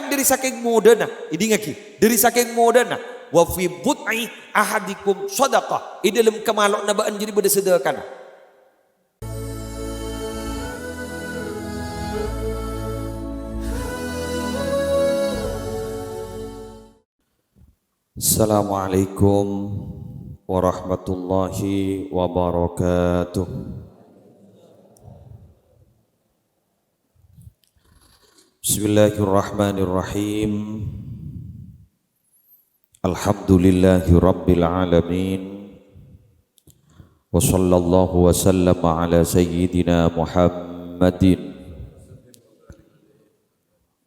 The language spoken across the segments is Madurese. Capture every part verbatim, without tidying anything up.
Dhâri sakèng modhâna, èdingngaghi, dhâri sakèng modhâna, "Wa fi bud'i ahadikum shadaqah," è dhâlem kamalo'na bâ'ân jârèya bâdâ sadhâkana. Assalamualaikum warahmatullahi wabarakatuh. Bismillahirrahmanirrahim. Alhamdulillahi rabbil alamin. Wa sallallahu wa sallama ala sayyidina Muhammadin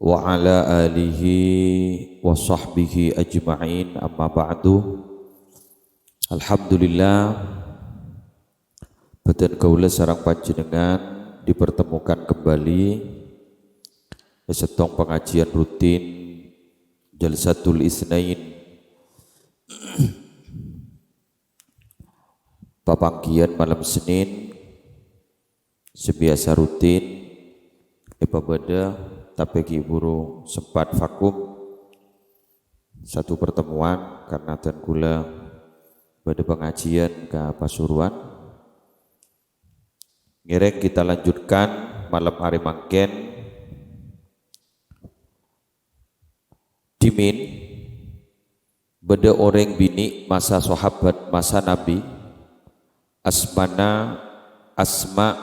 wa ala alihi wa sahbihi ajma'in, amma ba'du. Alhamdulillah, bâdân kaulâ sareng panjhennengngan dipertemukan kembali è sèttong pangajiân rutin Jalsatul Isnain, papangghiyân malem Senin, sè biyasa rutin èpabâdâ, tapè ghi' buru sempat vakum satu pertemuan karena dân kaulâ bâdâ pangajiân ka Pasuruan. Ngèrèng kita lanjutkan malem arè mangkèn. Dhimèn bâdâ orèng binè' masa sahabat, masa Nabi, asmana Asma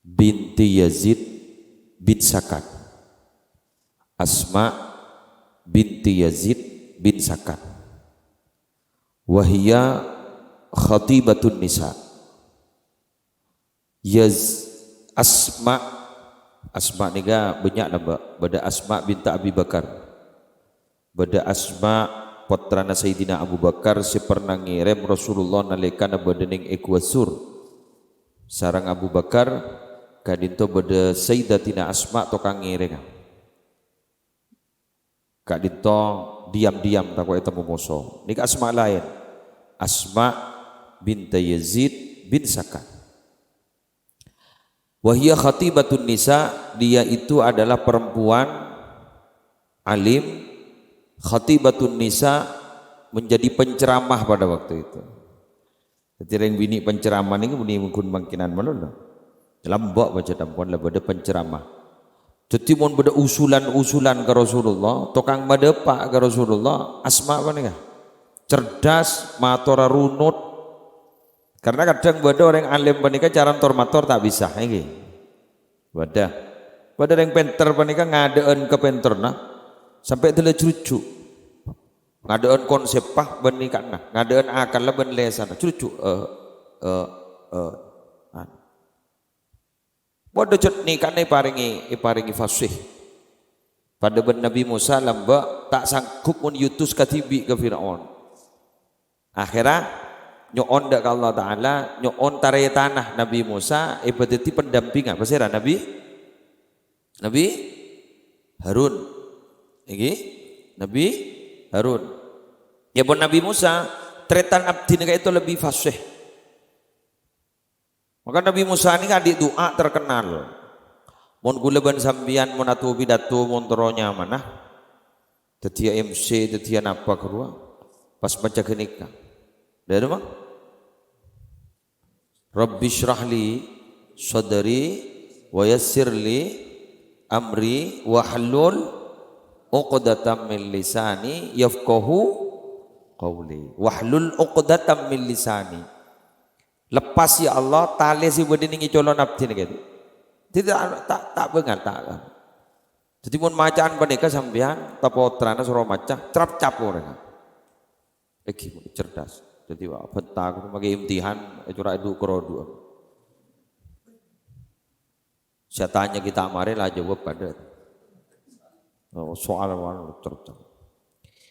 binti Yazid bin Sakan. Asma binti Yazid bin Sakan. Wa hiya khatibatun nisa. Yaz-, Asma, Asma nèka bânnya' lambâ'. Bâdâ Asma binta Abi Bakar. Bâdâ Asma, pottrana Sayyidina Abu Bakar, sè pernah ngèrèm Rasulullah nalèkana bâdâ nèng è Gua Sur. Sareng Abu Bakar, ka'dinto bâdâ Sayyidatina Asma tokang ngèrèngnga. Ka'dinto diam-diam tako' ètemmo moso. Nèka Asma laèn. Asma binta Yazid bin Sakan. Wa hiya khatibatun nisa, dia itu adalah perempuan alim, khatibatun nisa, menjadi penceramah pada waktu itu. Dhâddhi rèng binè' penceramah nèko bânnè ghun mangkènan malolo. Lambâ' pajhât ampon la bâdâ penceramah. Dhâddhi mon bâdâ usulan-usulan ka Rasulullah, tokang madâpa' ka Rasulullah, Asma panèka. Cerdas, matora runut. Karena kadhâng bâdâ orèng alim panèka cara tor-mator ta' bisa, èngghi. Bâdâ. Bâdâ rèng pènter panèka ngadâ'ân kapènterranna sampè' dâlla jrujhu'. Ngadâ'ân konsèppa bân nèka'na, ngadâ'ân akalla bân lèsanna. Jrujhu', eh, eh, eh, an. Padâ jhât nèka'na èparèngè, èparèngè fasih. Padâ bân Nabbhi Mosa lambâ' ta' sanggup mon èotos kadhibi' ka Fir'aun. Akhèrra nyo'on dâ' ka Allah Ta'ala, nyo'on tarètanna Nabbhi Mosa èpadhâddhi pendampingnga. Pasèra? Nabbhi, Nabbhi Harun. Èngghi? Nabbhi Harun. Ya pon Nabbhi Mosa, tarètan abdhina ka'dinto lebbi fasih. Maka Nabbhi Mosa nèka andi' du'a terkenal. Mon kaulâ bân sampèyan, mon ato pidato, mon terro nyamana, dhâddhiyâ M C, dhâddhiyâ napa ghâruwa, pas maca ghânèka. Dâ' remma? "Rabbi shrah li sadri wa yassir li amri wahlul uqdatam min lisani yafqahu qauli." Wahlul uqdatam min lisani. Lepas, ya Allah, talè sè bâdâ nèng è colo'na abdhina ka'dinto. Dhâddhi ta', ta', ta' bângal, ta'. Dhâddhi, mon maca'an panèka sampèyan, ta' pottrana soro maca, crap-cap orèngnga. Èngghi, cerdas. Dhâddhi, wa, bhânta, ghu, makè imtihan, ècora' è dhu'-karodu'ân. Sè atanya kita marè la jawab padâ. Oh, soal wan cerdas.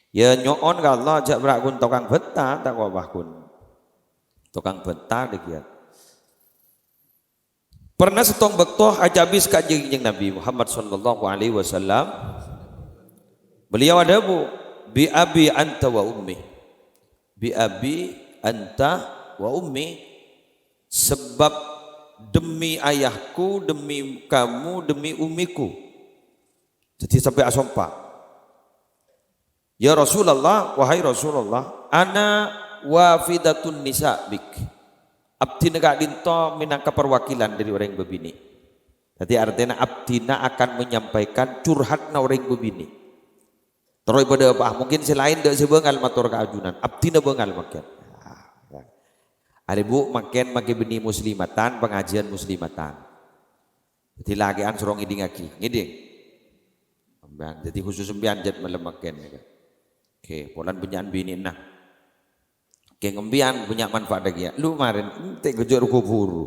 Ya nyo'on ka Allah, jhâ' bârâ' ghun tokang bhânta, ta' kobâ ghun. Tokang bhânta dâggiyâ. Pernah sèttong bâkto ajâbis Kanjeng Nabi Muhammad sallallahu alaihi wasallam. Beliau adhâbu, "Bi abi anta wa ummi." "Bi abi anta wa ummi." Sebab demi ayahku, demi kamu, demi ummiku. Dhâddhi sampè' asompa, "Ya Rasulullah, wahai Rasulullah, ana wafidatun nisa bik." Abdhina ka'dhinto mènangka perwakilan dhâri orèng bâbinè'. Dhâddhi artèna abdhina akan menyampaikan curhatna orèng bâbinè'. Terro èpadâ apa? Mungkin sè laèn dâ' sè bângal mator ka ajunan. Abdhina bângal mangkèn. Ah, ya. Arè, Bu, mangkèn makè bânnè muslimatan, pangajiân muslimatan. Dhâddhi lakè'an soro ngèdingngaghi. Ngèding. Sampèyan, dhâddhi khusus sampèyan jhât malem mangkèn, ya. Oke, polana bânnya'an binè'na. Oke, ngempèyan bânnya' manfaat lagi, ya. Lu marèn, enté' gojok ruko buru.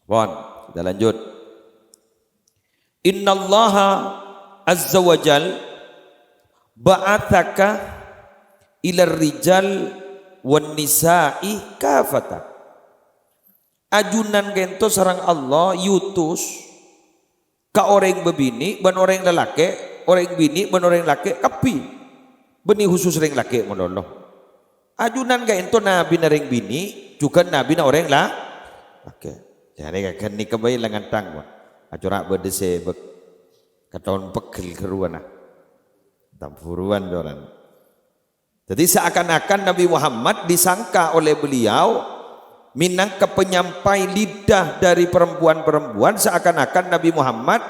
Pon, kita lanjut. Innallaha azza wa jal ba'atsaka ilar rijal wan nisa'i kafata. Ajunan ka'dhinto sareng Allah èutus ka orèng bâbinè' bân orèng lalakè', orèng binè' bân orèng lakè' kabbhi. Bânnè khusus rèng lakè' malolo. Ajunan ka'dhinto nabina rèng binè', jhughân nabina orèng la-, lakè'. Jârèya ghânèka bhâi la ngènthang, Pak. Acora' bâdâ sè bek-, katon pegghel ghâruwâna. Tamburuwân coran. Jadi, seakan-akan Nabi Muhammad disangka oleh beliau minangka penyampai lidah dari perempuan-perempuan, seakan-akan Nabi Muhammad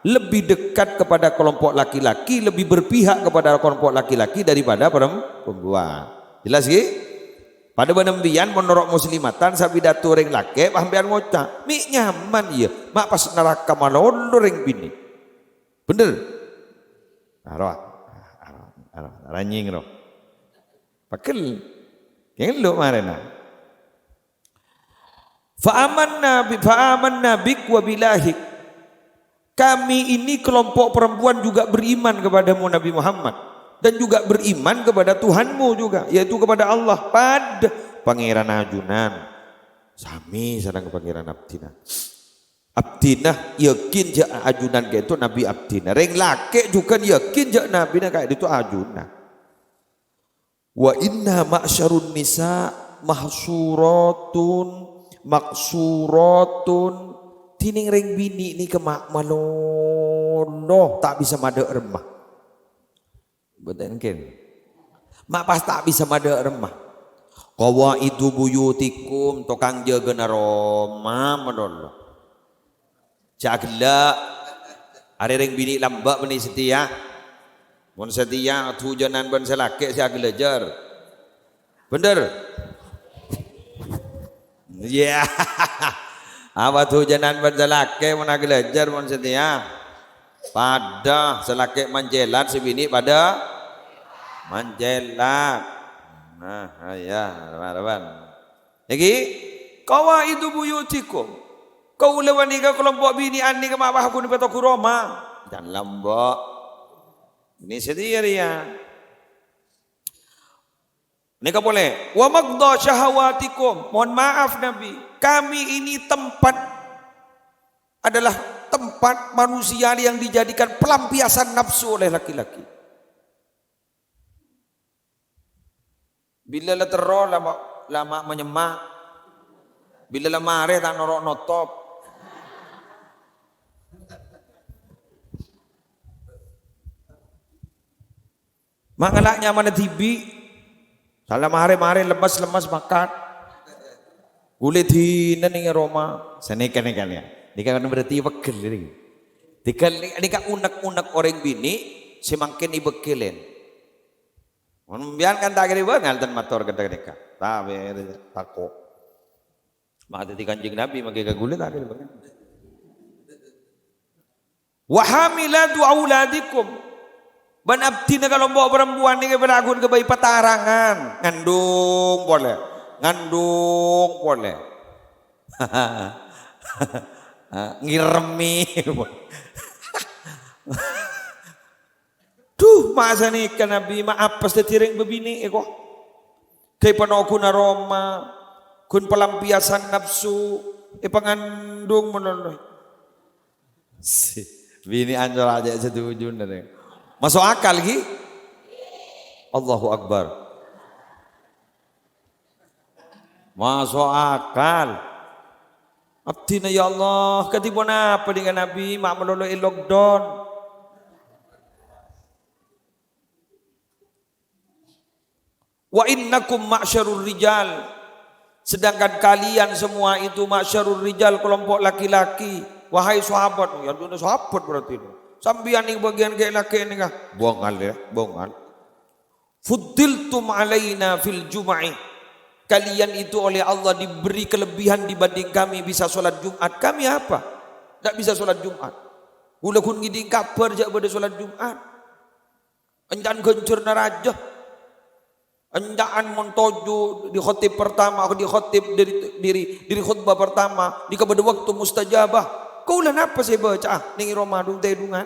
lebih dekat kepada kelompok laki-laki, lebih berpihak kepada kelompok laki-laki daripada perem-, perempuan. Jelas, ghi? Padâ bân empiyan, mon noro' muslimatan, sè pidato rèng lakè', pas empiyan ngoca', "Mè' nyaman, iyâ, ma' pas naraka malolo rèng binè'." Bhender? Aro, aro, aro, ranying, ro. Pegghel. Kèng lo' marèna. "Fa amanna bi-, fa amanna bik wa bilahik." Kami ini kelompok perempuan juga beriman kepadamu, Nabi Muhammad, dan juga beriman kepada Tuhanmu juga, yaitu kepada Allah. Padâ Pangèran ajunan. Sami sareng Pangèran abdhina. Abdhina yakin jâ' ajunan ka'dhinto nabi abdhina. Rèng lakè' jhughân yakin jâ' nabina ka'dhinto ajunan. "Wa inna ma'syarun nisa mahsuratun, maqsuratun." Dhinèng rèng binè' nèka ma' malolo, ta' bisa madâ' remma. Bhunten, kèng. Ma' pas ta' bisa madâ' remma. "Qawaidu buyutikum," tokang jâgâna roma malolo. Jhâ' ghellâ'. Arè rèng binè' lambâ' bânnè satèya. Mon satèya, adhujanan bân sè lakè' sè aghâlâjâr. Bhender? Iyâ. Apa adhujanan bân sè lakè' mon aghâlâjâr mon satèya? Padâ, sè lakè' manjhèlat, sè binè' padâ manjhèlat. Nah, iyâ, teman-teman. Nèkè, "Qawaidu buyutikum." Kaulâ panèka kelompok binè'an nèka ma' pas ghun pètoghu roma. Jhân lambâ'. Nè satèya rèya. Nèka polè, "Wa maqdha syahawatikum." Mohon maaf, Nabi, kami ini tempat, adalah tempat manusia yang dijadikan pelampiasan nafsu oleh laki-laki. Bilâ la terro, la ma', la ma' manyemma'. Bilâ la marè, ta' noro' notop. Ma' ngala' nyamana dhibi'. Sala marè-marè lemmes-lemmes makan. Ghulâ dinah nèng è roma. Sanèka nèka nèka. Nèka kan berarti pegghel nèka. Tiga nèka unek-unek orèng binè' sè mangkèn èbegghilin. Mon sampèyan kan ta' kèra bângal ten mator kantha nèka. Ta' bèr tako'. Ma' dhâddhi Kanjeng Nabi mangkè ka ghulâ ta' kèra bângal. "Wa hamilatu auladikum." Bân abdhina kalompok perempuan nèka pèra' ghun ghâbây patarangan, ngandung polè, ngandung polè. Ngèrèmè. Dhu, ma' sanèka Nabi, ma' apes dhâddhi rèng bâbinè' èko. Ghâ' èpanoghuna roma, ghun pelampiasan nafsu, èpangandung malolo. Si, binè' ancora ajâ' setuju nèka. Maso' akal, ghi? Allahu Akbar. Maso' akal. Abdhina, ya Allah, kadhi ponapa dhing Nabi, ma' malolo è lockdown. "Wa innakum ma'syarur rijal." Sedangkan kalian semua itu ma'syarur rijal, kelompok laki-laki. Wahai sahabat, ya, itu sahabat berarti itu. Sampeyan ini bagian kayak laki ini kah? Bongal ya, bongal. "Fuddiltum alaina fil juma'i." Kalian itu oleh Allah diberi kelebihan dibanding kami bisa sholat Jumat. Kami apa? Tidak bisa sholat Jumat. Ghulâ ghun ngèdhing kabhâr jhâ' bâdâ sholat Jumat. Ènca'an ghânjhârânna rajâ. Ènca'an mon toju' dâri khotib pertama, dâri khotib dâri, dâri, dâri khutbah pertama, dâri kabâdâ waktu mustajabah. Kaulâ napa sè bâcaa neng è roma dung-tèdungan?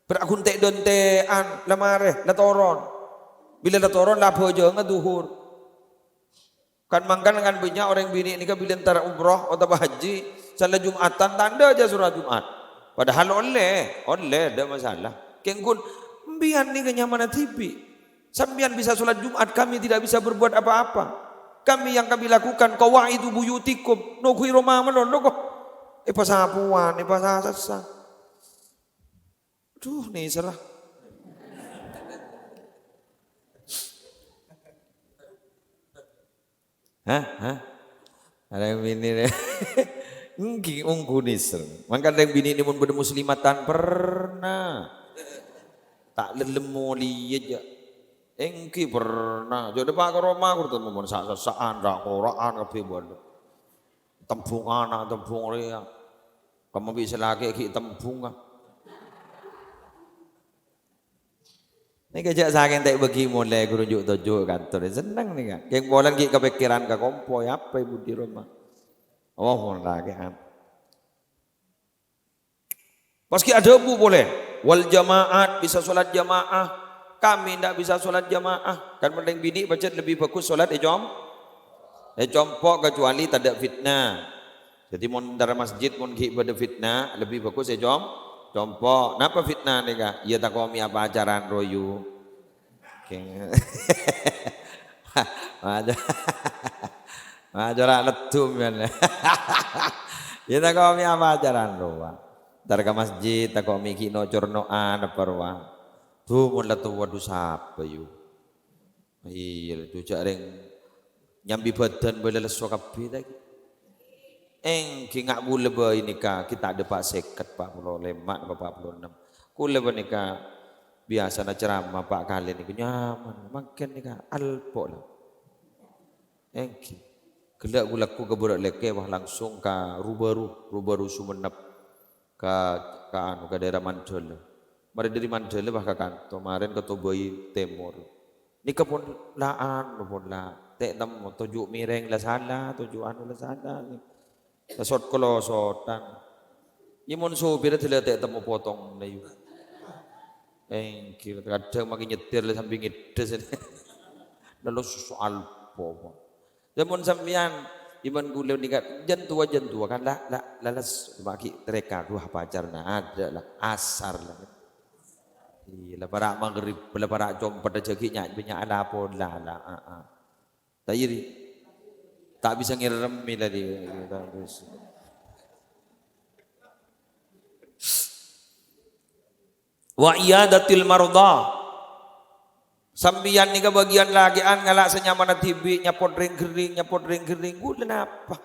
Bârâ' ghun tè'-dontè'an, la marè, la toron. Bilâ la toron, la abhâjânga dhuhur. Kan mangkana kan bânnya' orèng binè' nèka bilâ entar umroh otabâ haji, sala Jum'atan ta' endâ' jhâ' sholat Jum'at. Padahal ollè, ollè, ta' masalah. Kèng ghun, empèyan nèka nyamana dhibi'. Sampèyan bisa sholat Jum'at, kami tidak bisa berbuat apa-apa. Kami yang kami lakukan, qawaidu buyutikum, nongghuwi roma malolo kok. Èpasapowan, èpasasassa. Duh, nèser, ah. Hah? Hah? Orèng binè', ènggi, ongghu nèser. Mangkana orèng binè' nèka mon bâdâ muslimatan, pernah. Ta' lellem molèya jhâ'. Ènggi pernah. Jhâ' dâpa' ka roma, ghun tèmmo mon sa'-sasa'an, ra'-kora'an kabbhi bâdâ. Tembhungan, tembhung rèya. Kamma bi' sè lakè' ghi' tembhunga. Nèka jhâ' sakèng ta' èbâghi molè ghuru ju'-toju' kantor. Senneng nèka. Kèng polana ghi' kapèkkèran ka kompoy, apa è budi roma. Oh, mon lakè'an. Pas ghi' adhâbu polè, "Wal jama'at, bisa sholat jamaah. Kami ndak bisa sholat jamaah." Kan orèng binè' pajhât lebbi bhâghus sholat è com-, è compo' kecuali tadâ' fitnah. Dhâddhi mon entar masjid mon ghi' bâdâ fitnah, lebbi bhâghus è com-, compo'. Napa fitnah nèka? Iyâ tako' mè' apacaran royu. Kèng-, maca-, maca ra' leddum, yâ. Iyâ tako' mè' apacaran rowa. Entar ka masjid, tako' mè' ghi' no'-corno'an apa rowa. Duh, mon la towa, dhu sapa, yu? Iyâ, dhu jhâ' rèng nyambi bhâdhân bâlâ lesso kabbhi ta' ghi. Ènggi nga' ghulâ bhâi nèka, ghi' ta' dâpa' sèket, pa' polo lèma', pa' polo ennem. Ghulâ panèka biyasana ceramah pa' kalè nèka nyaman, mangkèn nèka alpo' la. Ènggi. Ghellâ' ghulâ ka bârâ' lèkè, wah, langsung ka Rubaru, Rubaru Sumenep. Ka, ka anu, ka daerah Mandala. Marè dâri Mandala, wah, ka kanto, marèn ka Tobai Tèmor. Nèka pon la anu, pon la tè' temmo, toju' mèrèng la sala, toju' anu la sala. La sot-kolosotan. Iyâ mon sopirra dâlâ tè' temmo potong, la yu. Ènggi, kadhâng makè nyetir la sambi ngèdhâs. Lalu soal apa? Lamon sampèyan, iyâ mon ghulâ nèka, jân towa, jân towa kan, la, la, la, les, magi' trèka, duh, pacarna adâ', la, asar, la. Iyâ, la, para' maghrib, la, para' compet jâ ghi' nya', nya' la pola, la, a, a. Ta' iri. Ta' bisa ngèrèmè tadi, ta' bisa. Wa iyadatil mardha. Sampèyan nèka bâgiyân lakè'an ngala' sè nyamana dhibi', nyapo' rèng ghering, nyapo' rèng ghering. Ghulâ napa?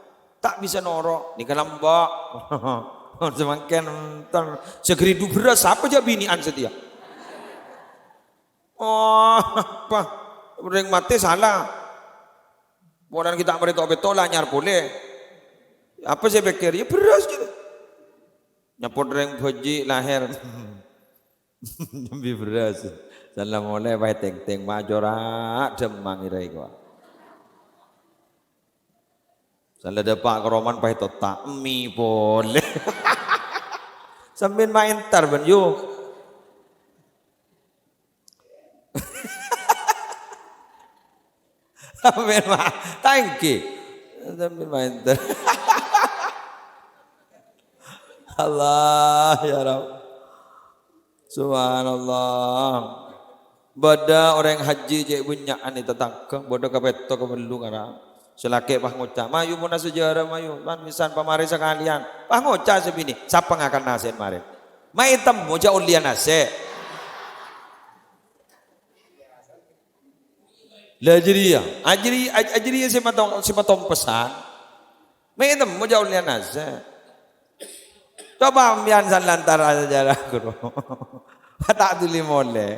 Ta' bisa noro'. Nèka lambâ'. Samangkèn enten. Sè ghâridu bherrâs, sapa jâ' binè'an satèya? Oh, apa? Rèng matè sala. Polana ghi' ta' marè to'-pèto' la anyar polè. Apa sè èpèkkèr? Iyâ bherrâs, gitu. Nyapo' rèng bhâji' lahèr. Nyambi bherrâs. Sala molè paè tèngtèng, ma' jhâ' ra' dhâmmang ira iko. Sala dâpa' ka roma paè totta', mi polè. Sampèyan ma' entar, bân, yu. Sampèyan ma-, ta' ènggi. Sampèyan ma' entar. Allah, ya Rabb. Subhanallah. Bâdâ orèng haji cè' bânnya'an è tatangghâ, bâdâ kapètto' kapello ngara. Sè lakè' pas ngoca', "Mayu, pona sejarah, mayu. Pan pisan pamarè sakalèyan." Pas ngoca' sè binè', "Sapa ngakan nasè'en marèn?" Ma' ètemmo jhâ' ollèya nasè'. Lah, jârèya. Ajârèya, aj-, ajârèya sè mato-, sè matompesan. Ma' ètemmo jhâ' ollèya nasè'. Coba sampèyan san lantaran sejarah, ghuru. Ta' dhuli molè.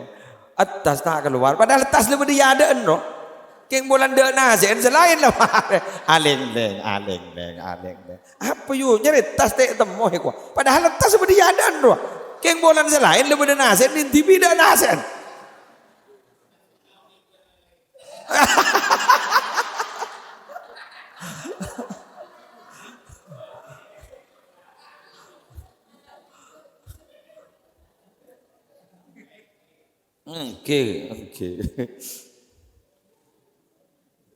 Attas ta' kalowar. Padahal attas la bâdâ è adâ'ân, ro. Kèng polana dâ' nasè'en sè laèn la marè. Alèng-lèng, alèng-lèng, alèng-lèng. Apa, yu? Nyarè attas ta' ètemmo, he, ko. Padahal attas bâdâ è adâ'ân, ro. Kèng polana sè laèn la bâdâ nasè'en, nèng dhibi' dâ' nasè'en. Èngghi, èngghi.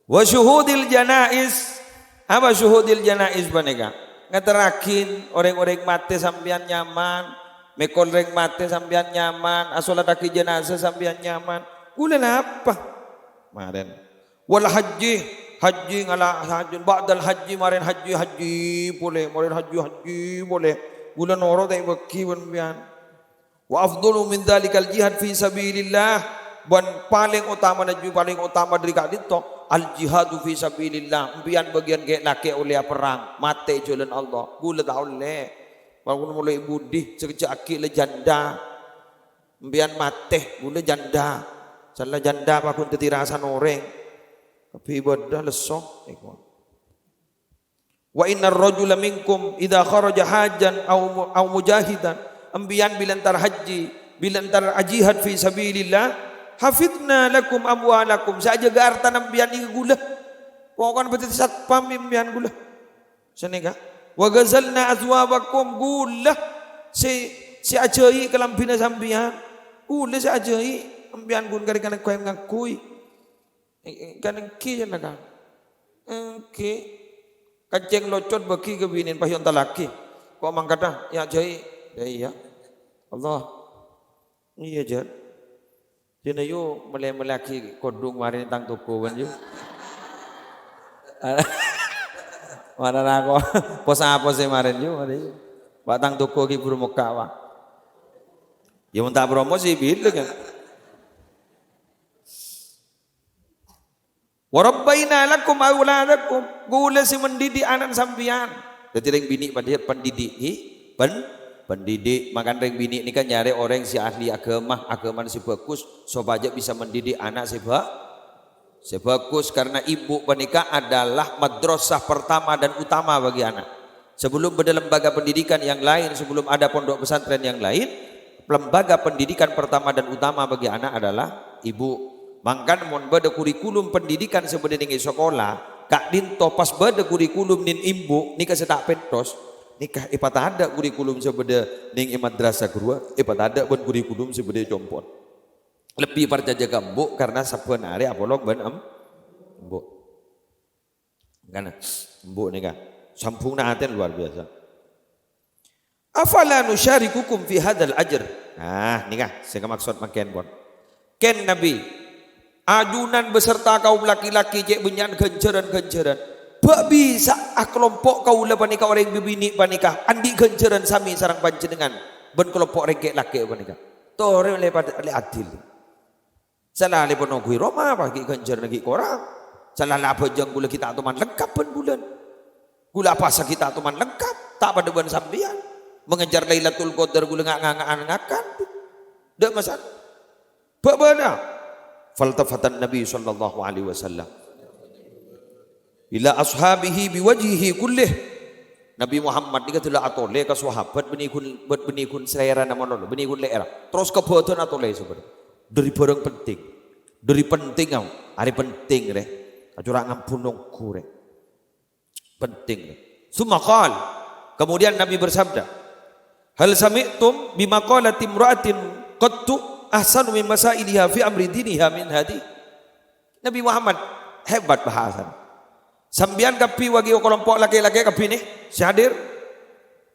Wa syuhudil janaiz. Apa syuhudil janaiz panèka? Ngaterraghi orèng-orèng matè sampèyan nyaman, mèkol orèng matè sampèyan nyaman, asolattaghi janazah sampèyan nyaman. Ghulâ napa? Marèn. Wal hajji, hajji ngala-, hajji, ba'dal hajji, marèn hajji, hajji polè, marèn hajji, hajji polè. Ghulâ noro' ta' èbâghi bân sampèyan. Wa afdalu min dzalikal jihad fi sabilillah. Bân palèng otamana ju-, palèng otama dâri ka'dinto, al jihadu fi sabilillah. Empèyan bâgiyân kè-, lakè' ollèya perrang, matè è jhâlân Allah. Ghulâ ta' ollè. Walaupun molè budi, sakejjhâ' aghi' la janda. Empèyan matè, ghulâ janda. Sala janda paggun dhâddhi rasan orèng. Kabbhi ibadah lesso. Eko. "Wa innar rajula minkum idza kharaja hajjan aw mu-, aw mujahidan." Empèyan bilâ entar hajji, bilâ entar ajihad fi sabilillah, "hafidna lakum amwalakum." Sè ajâgâ artana empèyan nèka ghulâ. Pokokna bâdâ satpam empèyan ghulâ. Sanèka. "Wa ghazalna athwabakum." Ghulâ sè, sè ajhâi' kalambhina sampèyan. Ghulâ sè ajhâi'. Empèyan ghun karè kanèko èngangghuy. Eh, eh, kan èngghi, ya, kan? Èngghi. Kancèng locot bâghi ka binèna, pas èontallaghi. Ko' mangkadhâ, ya, jhâi'. Ya, iyâ. Allah. Iyâ, Jan. Dina, yu, mellè-mellèaghi kodhung marèn tang toko, bân, yu. Mana nako, pos-apos sè marèn, yu, marèn, yu. Wa' tang toko ghi' buru mokka', wa'. Ya, mon ta' promosi, bilâ, kan? "Wa rabbaina lakum auladakum." Ghulâ sè mendidik ana' sampèyan. Dhâddhi rèng binè' pandhi-, pendidik, ghi? Pen-, pendidik. Mangkana rèng binè' nèka nyarè orèng sè ahli aghâma, aghâmana sè bhâghus, sopajâ bisa mendidik ana' sè bhâ-, sè bhâghus. Karena ibu panèka adalah madrasah pertama dan utama bagi anak. Sebelum ada lembaga pendidikan yang lain, sebelum ada pondok pesantren yang lain, lembaga pendidikan pertama dan utama bagi anak adalah ibu. Mangkana mon bâdâ kurikulum pendidikan sè bâdâ nèng è sakola, ka'dinto pas bâdâ kurikulum nèng embu', nèka sè ta' pèntos, nèka èpatadâ' kurikulum sè bâdâ nèng è madrasah ghâruwa, èpatadâ' bân kurikulum sè bâdâ è compo'na. Lebbi parcajâ ka embu' karena sabbhân arè apolong bân em-, embu'. Kan, embu' nèka sambhungnga atèn luar biasa. "Afala nusyarikukum fi hadzal ajr?" Nah, nèka sè kamaksod mangkèn, pon. Kèng Nabi, ajunan beserta kaum laki-laki cè' bânnya'an ghânjhârân-ghânjhârân. Bâ' bisa akalompo' kaulâ panèka orèng bibinè' panèka andi' ghânjhârân samè sareng panjhennengngan bân kalompo' rèng kè'-lakè' panèka. Torè ollè pad-, ollè adil. Sala lè ponoghuwi roma, apa ghi' ghânjhârânna ghi' korang? Sala la abhâjâng ghulâ ghi' ta' toman lengkap bân bulân. Ghulâ apasa ghi' ta' toman lengkap, ta' padâ bân sampèyan. Mengejar Lailatul Qadar ghulâ nga'-, nga'-, nganga'an ngakan. Dâ' masalah. Bâ'-bâna'. Faltafatan Nabi sallallahu alaihi wasallam ila ashabihi biwajhihi kullih. Nabi Muhammad nèka dâlâ atolè ka sahabat bânnè ghun, bânnè ghun salèrana malolo, bânnè ghun lè'èrra. Terros ka bhâdhân atolè sabâna. Dâri bhârâng penting. Dâri penting, aw. Arè penting, rè. Acora' ngambun ongghu, rè. Penting, rè. Tsumma qal. Kemudian Nabi bersabda, "Hal sami'tum bima qalat imra'atin qattu ahsanu min masailiha fi amri diniha min hadhi?" Nabi Muhammad, hebat bahasana. Sampèyan kabbhi, wagi kalompo' lakè-lakè kabbhi nè, sè hadir.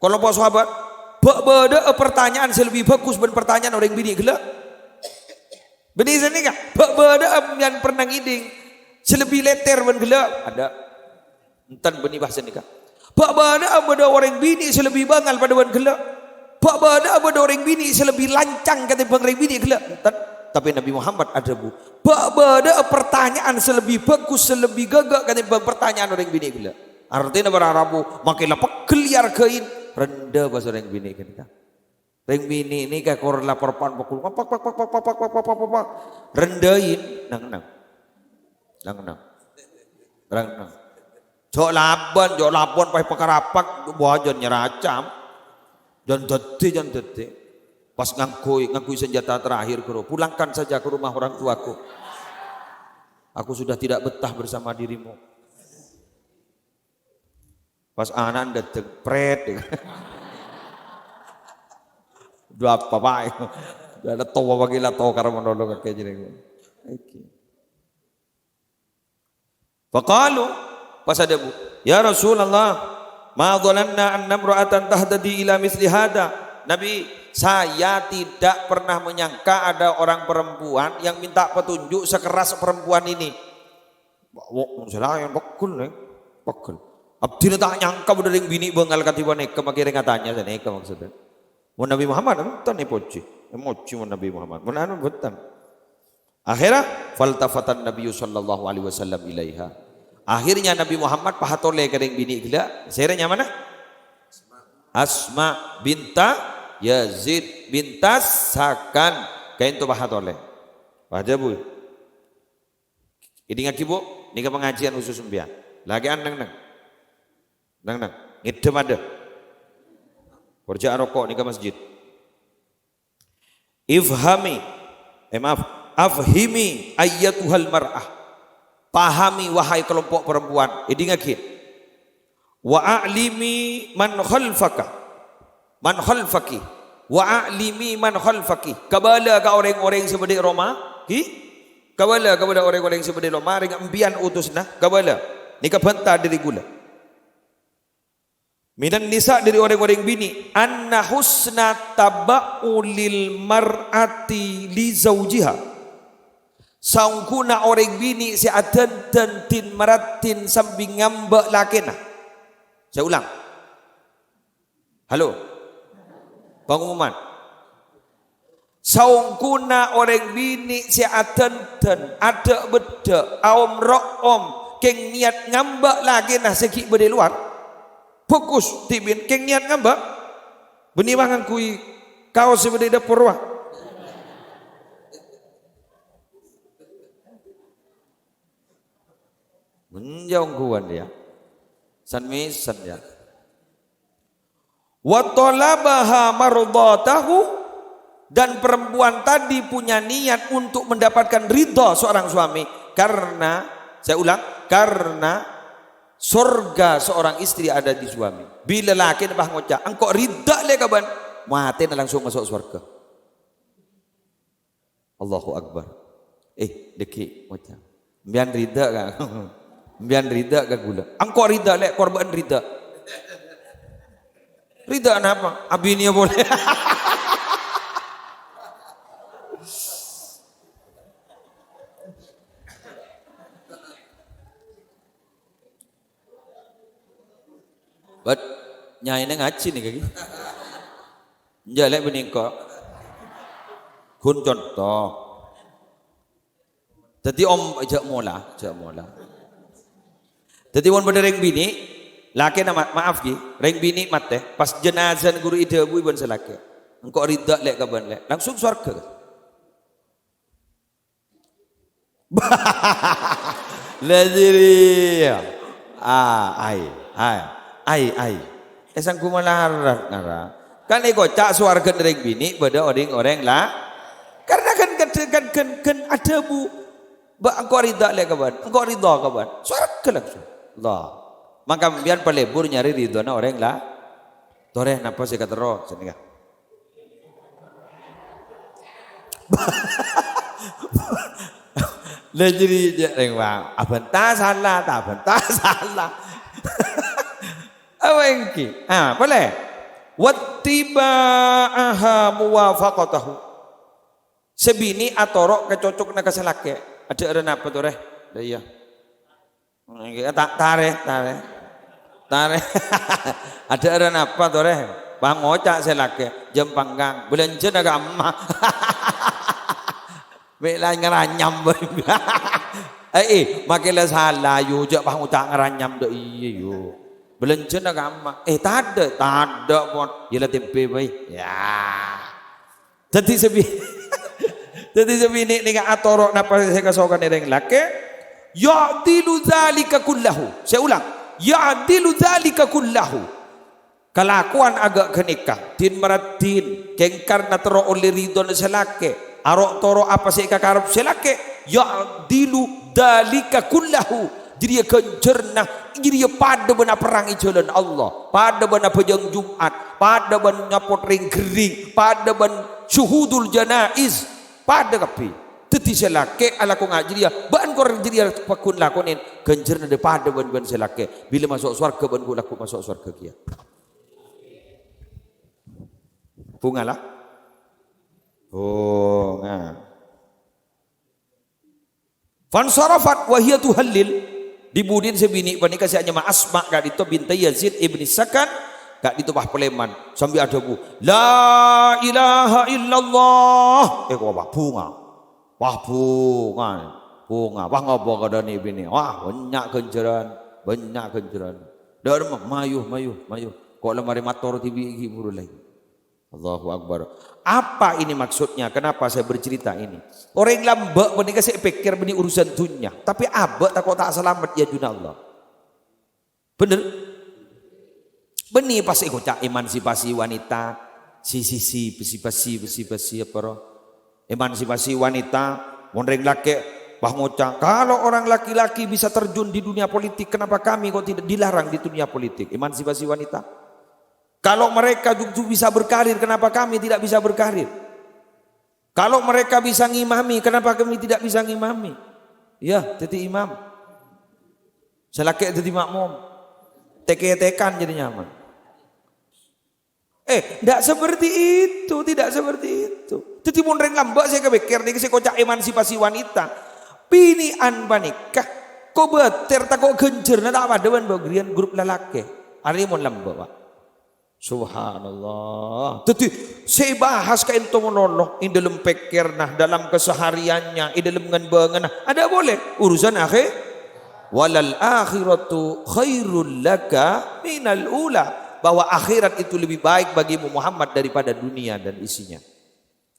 Kalompo' sahabat. Bâ'-, bâdâ'â partanya'an sè lebbi bhâghus bân partanya'an orèng binè' ghellâ'? Bânnè sanèka, bâ'-, bâdâ'â sampèyan pernah ngèdhing sè lebbi lètèr bân ghellâ'? Adâ'. Enten bânnè bahasa nèka. Bâ'-bâdâ'â bâdâ orèng binè' sè lebbi bângal padâ bân ghellâ'. Bâ'-bâdâ'â bâdâ orèng binè' sè lebbi lancang katèmbhâng orèng binè' ghellâ'. Enten. Tapè Nabbhi Muhammad adhâbu, "Bâ'-bâdâ'â partanya'an sè lebbi bhâghus, sè lebbi ghâghâ' katèmbhâng partanya'an orèng binè' ghellâ'." Artèna para rabu, makkè la pegghel èarghâi, rèndhâ pas orèng binè' ghânèka. Rèng binè' nèka kor la parpan pokol, pak, pak, pak. Rèndhâi, neng-neng. Neng-neng. Neng-neng. Jhâ' labân, jhâ' labân, pas pakarapak, wah, jân nyaracam. Jân dhâddhi, jân dhâddhi. Pas ngangghuy, ngangghuy senjata terakhir, ghuru. "Pulangkan saja ke rumah orang tuaku. Aku sudah tidak betah bersama dirimu." Pas ana'na dâteng, pret. Dua apa, Pak? Dâ' towa bâgi la tokar monolog kakè jârèya. Iki. Faqalu, pas adhâbu, "Ya Rasulullah, ma dhananna anna imra'atan tahtadi ila misli hadha." Nabi, saya tidak pernah menyangka ada orang perempuan yang minta petunjuk sekeras perempuan ini. Wa-, wa-, sè laèn pegghel, neng. Pegghel. Abdhina ta' nyangka bâdâ rèng binè' bângal kadhi panèka, makkè rèng atanya sanèka maksodda. Mon Nabbhi Muhammad, enten èpojhi. Èmojhi mon Nabbhi Muhammad. Mon anu, bhunten. Akhirnya, faltafatan Nabiyyu sallallahu alaihi wasallam ilaiha. Akhirnya Nabbhi Muhammad pahatolè ka rèng binè' ghellâ'. Sèrè nyamana? Asma binta Yazid binta Sakan. Kaènto pahatolè. Paham, Bu? Èdingngaghi, Bu, nèka pangajiân khusus sampèyan. Lakè'an neng-neng. Neng-neng. Ngèdhâ padâ. Kor jhâ' aroko' nèka masjid. Ifhami. Eh, maaf. Afhimi ayyatuhal mar'ah. Pahami, wahai kelompok perempuan. Èdingngaghi. Wa a'limi man khalfaka. Man khalfaki. Wa a'limi man khalfaki. Kabâlâ ka orèng-orèng sè bâdâ è roma, ki? Kabâlâ, kabâlâ orèng-orèng sè bâdâ è roma, rèng empèyan utusna, kabâlâ. Nèka bhânta dâri ghulâ. Minan nisa, dâri orèng-orèng binè', anna husna taba'ulil mar'ati li zaujiha. Saongghuna orèng binè' sè adhândhân din maraddhin sambi ngambâ' lakèna. Saya ulang. Halo? Pengumuman. Saongghuna orèng binè' sè adhândhân, adhâ'-beddhâ', aom-ro'om, kèng niyat ngambâ' lakèna sè ghi' bâdâ è lowar. Fokus, dhibi' kèng niyat ngambâ'. Bânnè bâ' ngangghuy kaos sè bâdâ è dâpor, wa. Menjauh kawan ya. San-mèsan ya. Wa talabaha mardhatahu, dan perempuan tadi punya niat untuk mendapatkan ridha seorang suami karena, saya ulang, karena sorga seorang istri ada di suami. Bilâ lakèna pas ngoca', "Engko' ridha lè' ka bâ'na," matèna langsung maso' sorga. Allahu Akbar. Eh, dhâggi', ngoca'. Sampèyan ridha ka? Sampèyan ridha ka ghulâ? Engko' ridha, lè', kor bâ'na ridha. Ridha napa? Abiniyâ polè. Bât, nyaèna ngajhi nèka, ghi. Enjâ', lè', bânnè engko'. Ghun conto. Dhâddhi, om, jhâ' mola, jhâ' mola. Dhâddhi, mon bâdâ rèng binè', lakèna ma-, maaf, ghi, rèng binè' matè, pas jenazana ghuru èdhâbui bân sè lakè', "Engko' ridha, lè', ka bâ'na, lè'." Langsung sowarghâ. Lah, jârèya. Ah, ai, ai, ai, ai. Eh, sangghu malarat, ngara. Kan èkoca' sowarghâna rèng binè' bâdâ orèng-orèng la-, karena kan, kan, kan, kan, kan adhâbu, "Bâ', engko' ridha lè' ka bâ'na, engko' ridha ka bâ'na." Sowarghâ langsung. Allah. Mangka sampèyan palebur nyarè ridhâna orèng la-, torè napa sè katerro, sanèka. Lah, jârèya, jhâ' rèng, Bang. Abhânta sala, ta' abhânta sala. Apa ènggi? Ah, polè. Wattiba'aha muwafaqatahu. Sè binè' atoro' ka cocokna ka sè lakè'. Adhâ' arè napa torè? Lah, iyâ. Ngghi, ta-, tarè, tarè. Tare. Adhâ'ârân apa, Torè? Pangoca' sè lakè', jhâm pangghâng. Bâlânjhâna ka emma. Mè' la ngaranyam, bâi. Eh, eh, makkè la sala, yu, jhâ' pangoca' ngaranyam, dâ' iyâ, yu. Bâlânjhâna ka emma. Eh, tadâ', tadâ', pon. Yâ la tèmbhâ, bâi. Yâ. Dhâddhi sè bi-, dhâddhi sè binè' nèka atoro' napa sè èkasokanè rèng lakè', ya'dilu dzalika kullahu. Sè ulang, ya'dilu dzalika kullahu. Kalakowan aghâ' ghânèka, din maraddin, kèng karna terro ollè ridhona sè lakè', aro'-toro' apa sè èkakarep sè lakè', ya'dilu dzalika kullahu. Jârèya ghânjhârânna, jârèya padâ bân aperrang è jhâlân Allah, padâ bân abhâjâng Jum'at, padâ bân nyapot rèng ghering, padâ bân syuhudul janaiz, padâ kabbhi. Dhâddhi sè lakè' alako nga' jârèya, bân korang jârèya pagghun lakonè, ghânjhârânna padâ bân, bân sè lakè'. Bilâ maso' sowarghâ bân ghu' lagghu' maso' sowarghâ kèya. Bhunga la? Bhunga. Fansharafat wa hiya tuhallil. Dhi-budhina sè binè' panèka sè anyama Asma ka'dinto binti Yazid ibni Sakan, ka'dinto pas palèman sambi adhâbu, "La ilaha illallah." Eh, kok pas bhunga. Pas bhunga. Bhunga. Pas ngopo ka dhâ' nè' binè'. Wah, bânnya' ghânjhârân. Bânnya' ghânjhârân. Dhâ' remma, mayu, mayu, mayu. Kok la marè mator dhibi' ghi' buru laèn. Allahu Akbar. Apa ini maksudnya? Kenapa saya bercerita ini? Orèng lambâ' panèka sè èpèkkèr bânnè urusan dhunnya, tapè abâ' tako' ta' salamet è ajunanna Allah. Bhender? Bânnè pas èkoca' emansipasi wanita, si, si, si, besi, besi, besi, besi, apa, ro? Emansipasi wanita, mon rèng lakè' pas ngoca', "Kalau orang laki-laki bisa terjun di dunia politik, kenapa kami kok tidak dilarang di dunia politik?" Emansipasi wanita. Kalau mereka justru bisa berkarir, kenapa kami tidak bisa berkarir? Kalau mereka bisa ngimami, kenapa kami tidak bisa ngimami? Ya, dhâddhi imam. Sè lakè' dhâddhi makmum. Tek-ketekan jadi nyaman. Eh, tidak seperti itu, tidak seperti itu. Dhâddhi mon rèng lambâ' sè èkapèkkèr nèka sè èkoca' emansipasi wanita. Binè'an panèka kobâtèr tako' ghânjhârânna ta' padâ bân pagghâriyân grup lalakè'. Arèya mon lambâ', Pak. Subhanallah. Dhâddhi, sè èbahas ka'dinto malolo, è dhâlem pèkkèrra, dalam kesehariannya, è dhâlem ngan-bângana. Adâ' polè urusan akhè-, "Walal akhiratu khairul laka minal ula." Bahwa akhirat itu lebih baik bagimu, Muhammad, daripada dunia dan isinya.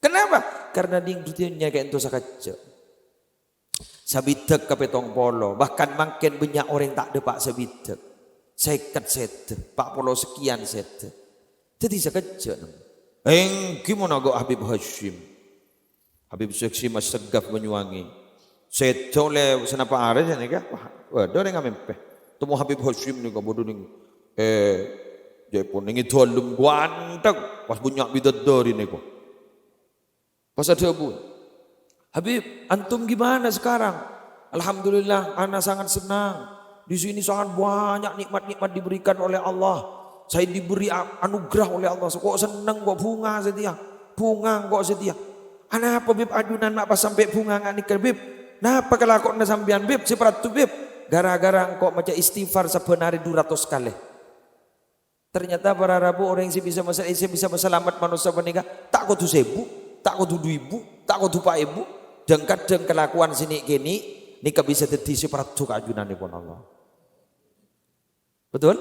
Kenapa? Karena dhing dhunnya ka'dinto sakejjhâ'. Sabidhâk ka pèttong polo, bahkan mangkèn bânnya' orèng ta' dâpa' sabidhâk. Sèket sèdhâ, pa' polo sakèyan sèdhâ. Dhâddhi sakejjhâ', nem. Èngghi mon aghâ' Habib Hasyim. Habib Hasyim Assegaf Banyuwangi. Sèdhâ ollè sanapa arè sanèka, wah, bâdâ orèng amèmpè. Temmo Habib Hasyim nèka bâdâ nèng, eh, jâèpon nèng è dhâlem ganteng, pas bânnya' bidadari nèka. Pas adhâbu, "Habib, antum gimana sekarang?" "Alhamdulillah, ana sangat senang. Di sini sangat banyak nikmat-nikmat diberikan oleh Allah. Saya diberi a-, anugerah oleh Allah. Kok seneng, kok bhunga satèya. Bhunga kok satèya." "Anapa, Bib, ajunan ma' pas sampè' bhunga nga' nèka, Bib? Napa kalakowanna sampèyan, Bib, sè paraddhu, Bib?" "Gara-gara engko' maca istighfar sabbhân arè du ratos kalè." Ternyata para rabu orèng sè bisa masa-, sè bisa masalamet manossa panèka ta' kodhu sèbu, ta' kodhu du èbu, ta' kodhu pa' èbu. Dhâng-kadhâng kalakowan sè nè'-kènè' nèka bisa dhâddhi sè paraddhu ka ajunanèpon Allah. Betul?